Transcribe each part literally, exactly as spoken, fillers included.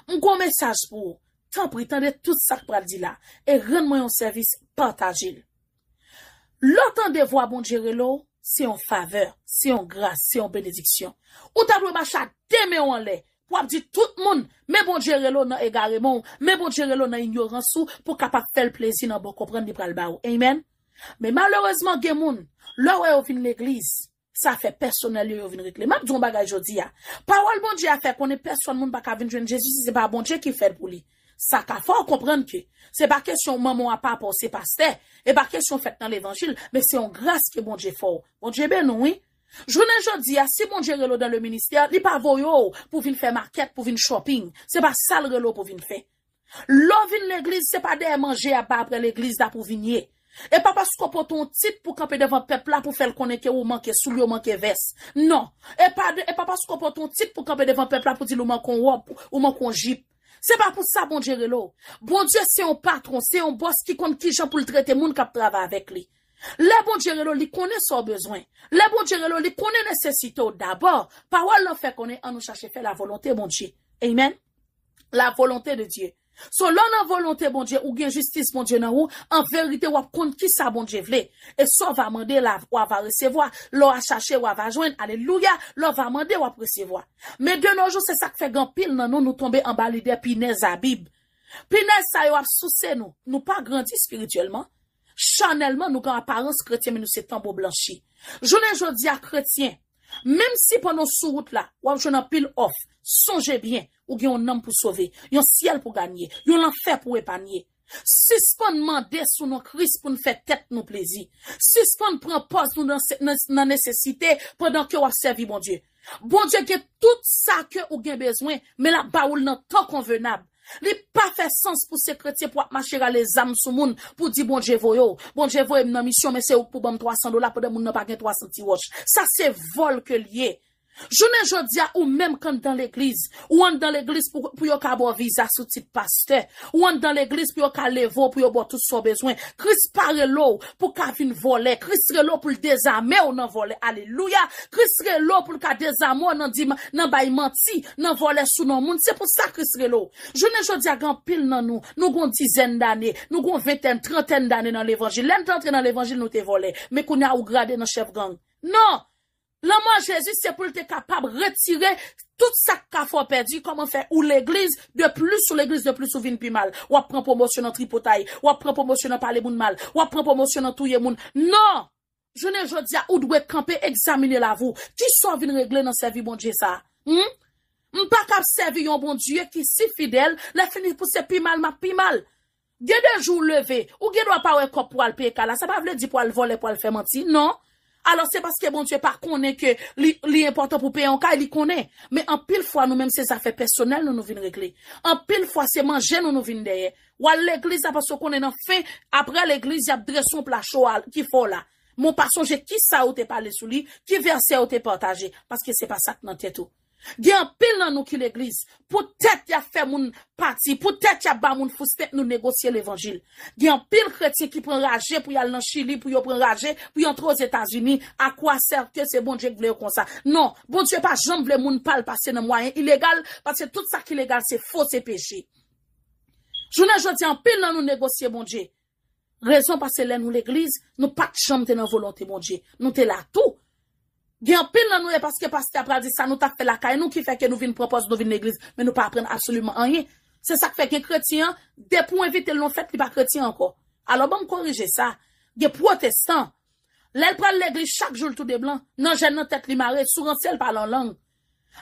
M gon mesaj pou ou. Tanpri, tande tout sa k pral di la. E rann mwen yon sèvis, pataje l. Lè w tande vwa Bondye rele w, se yon favè, se yon gras, se yon benediksyon. Ou ta dwe mache ak de men w anlè, pou w ap di tout moun, men Bondye rele w nan egareman w, men Bondye rele w nan inyorans ou, pou w kapab fè l plezi nan bon konprann li pral ba ou. Amen. Men malerezman, gen moun, lè w wè yo vin legliz, se afè pèsonèl yo, yo vin regle. M ap di yon bagay jodi a. Pawòl Bondye a fè konnen pèsonn moun pa ka vin jwenn Jezi si se pa Bondye ki fè l pou li. Sa ka fè w konprann ke se pa kesyon manman w a papa w se pastè, e pa kesyon fèt nan levanjil, men se yon gras ke Bondye fè w. Bondye beni w, wi. Jounen jodi a, si Bondye rele w dan le ministè, li pa voye w pou vin fè makèt, pou vin shopping. Se pa sa l rele w pou vin fè. Lè w vin legliz, se pa dèyè manje y ap bay apre legliz la pou w vin ye. E pa paske w pote yon tit pou kanpe devan pèp la pou fè l konnen ke ou manke soulye, ou manke vès. Non. E pa, de, e pa paske w pote yon tit pou kanpe devan pèp la pou di l ou manke yon wòb, ou manke yon jip. Se pa pou sa Bondye rele w. Bondye se yon patwon, se yon bòs ki konn kijan pou l trete moun k ap travay avèk li. Lè Bondye rele w, li konnen sa w bezwen. Lè Bondye rele w, li konnen nesesite w dabò. Pawòl lan fè konnen ann nou chache fè la volonte Bondye. Amen. La volonté de Dieu. So, lè w nan volonte Bondye, ou gen jistis Bondye nan ou, an verite, w ap konn kisa Bondye vle. E sa w va mande, la, w a va resevwa. Lè w a chache, w a va jwenn. Alelouya. Lè w va mande, w ap resevwa. Men de nos jours, se sa k fè gen anpil nan nou, nou tonbe anba lide pinèz a Bib. Pinèz sa yo ap souse nou. Nou pa grandi espirityèlman. Chanèlman, nou gen aparans kretyen, men nou se tanbo blanchi. Jounen jodi a, kretyen, menm si pandan w sou wout la, w ap jwenn anpil òf, sonje byen, ou gen yon nanm pou sove, yon syèl pou ganye, yon lanfè pou epanye. Sispann mande sou non Kris pou n fè tèt nou plezi. Sispann pran pòz nou nan, nan, nan nesesite pandan ke w ap sèvi Bondye. Bondye gen tout sa ke ou gen bezwen, men l ap ba ou l nan tan konvenab. Li pa fè sans pou se kretyen pou ap mache rale zam sou moun pou di Bondye voye w. Bondye voye m nan misyon, men se ou k pou ban m twa san dola pandan moun nan pa gen twa san ti wòch. Sa se vòl ke l ye. Jounen jodi a, ou menm k anndan legliz, ou anndan legliz pou, pou yo ka ba w viza sou tit pastè, ou anndan legliz pou yo ka leve w, pou yo ba w tout sa w bezwen. Kris pa rele w pou ka vin vòlè. Kris rele w pou l dezame w nan vòlè. Alelouya! Kris rele w pou l ka dezame w nan di, nan bay manti, nan vòlè sou non moun. Se pou sa Kris rele w. Jounen jodi a, gen anpil nan nou, nou gon dizèn dane, nou gon ventèn, trantèn dane nan levanjil. Lè n te antre nan levanjil, nou te vòlè. Men kounye a, ou grade nan chèf gang. Non! Lanmò Jezi se pou l te kapab retire tout sa k ka fè w pèdi, kòman fè ou legliz, de plis ou legliz, de plis ou vin pi mal. W ap pran pwomosyon nan tripotay, w ap pran pwomosyon nan pale moun mal, w ap pran pwomosyon nan touye moun. Non! Jounen jodi a, ou dwe kanpe, egzamine lavi w. Kisa w vin regle nan sèvi Bondye sa a? Hmm? M pa kab sèvi yon Bondye ki si fidèl, lè fini pou se pi mal, m ap pi mal. Gen de jou w leve, ou gen dwa pa wè kòb pou al peye kay la. Sa pa vle di pou al vòlè, pou al fè manti, non. Alò, se paske Bondye pa konnen ke li, li enpòtan pou peye yon kay, li konnen. Men anpil fwa, nou menm, se zafè pèsonèl nou, nou vin regle. Anpil fwa, se manje nou, nou vin dèyè. W al legliz la paske w konnen nan fen, apre legliz, y ap drese yon pla cho a ki fè w la. Men w pa sonje kisa ou te pale sou li, ki vèsè ou te pataje, paske se pa sa k nan tèt ou. Gen anpil nan nou ki legliz, poutèt y ap fè moun pati, poutèt y ap ba moun fousten, nou negosye levanjil. Gen anpil kretyen ki pran raje pou y al nan Chili, pou yo pran raje, pou yo antre Ozetazini. A kwa sèr ke se Bondye k vle yo konsa? Non, Bondye pa janm vle moun pa l pase nan mwayen ilegal, paske tout sa ki legal se fo, se peche. Jounen jodi a, anpil nan nou negosye Bondye. Rezon paske lè nou legliz, nou pa t janm te nan volonte Bondye. Nou te la tou. Gen anpil nan nou, e paske pastè a pral di sa nou t ap fè lakay nou ki fè ke nou vin pran pòz, nou vin legliz, men nou pa aprann absoliman anyen. Se sa k fè gen kretyen an, depi w envite l nan fèt, li pa kretyen ankò. Alò, ban m korije sa. Gen pwotestan, lè l pral legliz chak jou, l tou de blan, nan jèn nan tèt li mare, sou ranse l pale an lang.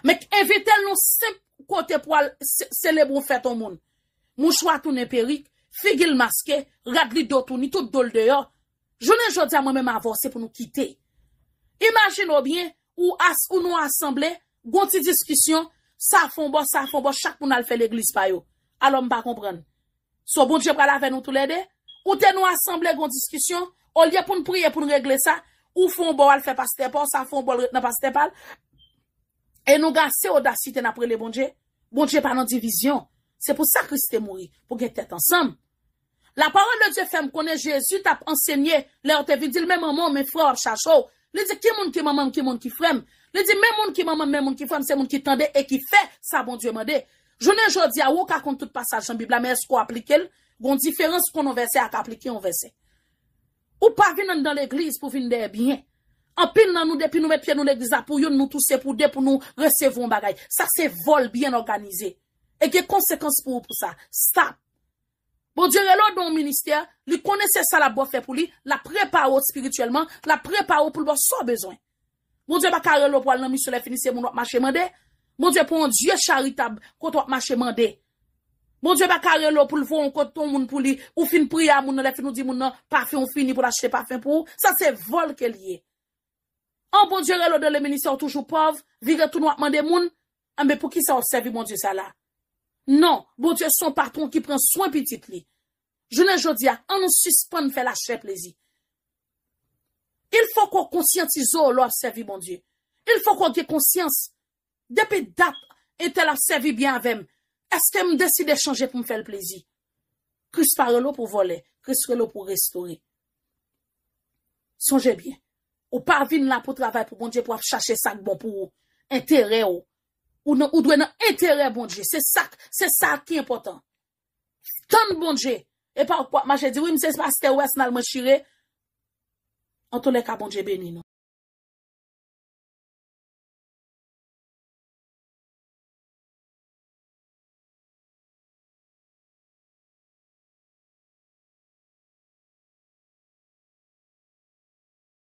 Men envite l nan senp kote pou al se-, selebre yon fèt yon moun. Mouchwa tounen perik, figi l maske, rad li do touni, tout do l deyò. Jounen jodi a, mwen menm avè w, se pou nou kite. Imajine w byen, ou as-, ou nan asanble, gon ti diskisyon, sa fè yon bò, sa fè yon bò, chak moun al fè legliz pa yo. Alò, m pa konprann. So, Bondye pral avè nou toulède? Ou te nan asanble, gon diskisyon, olye pou n priye, pou n regle sa, ou fè yon bò, w al fè pastè pa w, sa fè yon bò, l ret nan pastè pa l. E nou gen ase odasite n ap rele Bondye. Bondye pa nan divizyon. Se pou sa Kris te mouri, pou gen tèt ansanm. Lapawòl de Dye fè m konnen Jezi t ap ansenye, lè yo te vin di l, "Men manman w, men frè w ap chache w." Li di, "Ki moun ki manman m, ki moun ki frè m?" Li di, "Men moun ki manman m, men moun ki frè m, se moun ki tande e ki fè sa Bondye mande." Jounen jodi a, ou ka konn tout pasaj nan Bib la, men èske w aplike l? Gon diferans pou konn yon vèsè ak aplike yon vèsè. Ou pa vin anndan legliz pou vin dèyè byen. Anpil nan nou, depi nou met pye nou legliz la pou youn, nou tou se pou de pou nou resevwa yon bagay. Sa se vòl byen òganize. E gen konsekans pou ou pou sa. Stop. Bondye rele w nan yon ministè, li konnen se sa l ap ba w fè pou li, l ap prepare w espirityèlman, l ap prepare w pou l ba w sa w bezwen. Bondye pa ka rele w pou al nan misyon lè fini se moun w ap mache mande. Bondye pa yon Dye charitab kote w ap mache mande. Bondye pa ka rele w pou l voye yon kote yon moun pou li, ou fin priye a moun nan, lè fini ou di moun nan pafen ou fini pou l achte pafen pou ou. Sa se vòl ke l ye. An Bondye rele w nan le ministè ou toujou pòv, vire tounen w ap mande moun, anben poukisa w ap sèvi Bondye sa la? Non, Bondye se yon patwon ki pran swen pitit li. Jounen jodi a, an nou sispann fè lachè plezi. Il faut qu'on conscientize w lè w ap sèvi Bondye. Il faut qu'on gen konsyans. Depi dat entèl ap sèvi byen avè m, èske m deside chanje pou m fè l plezi? Kris pa rele w pou vòlè, Kris rele w pou restore. Sonje byen, ou pa vin la pou travay pou Bondye pou ap chache sa k bon pou ou, enterè w. Ou, nan, ou dwe nan enterè Bondye, se sa, se sa ki enpòtan. Tann Bondye. E pa w ap mache di, wi, m se pastè, ou wè si n al mwen chire. Antoulèka, Bondye beni nou.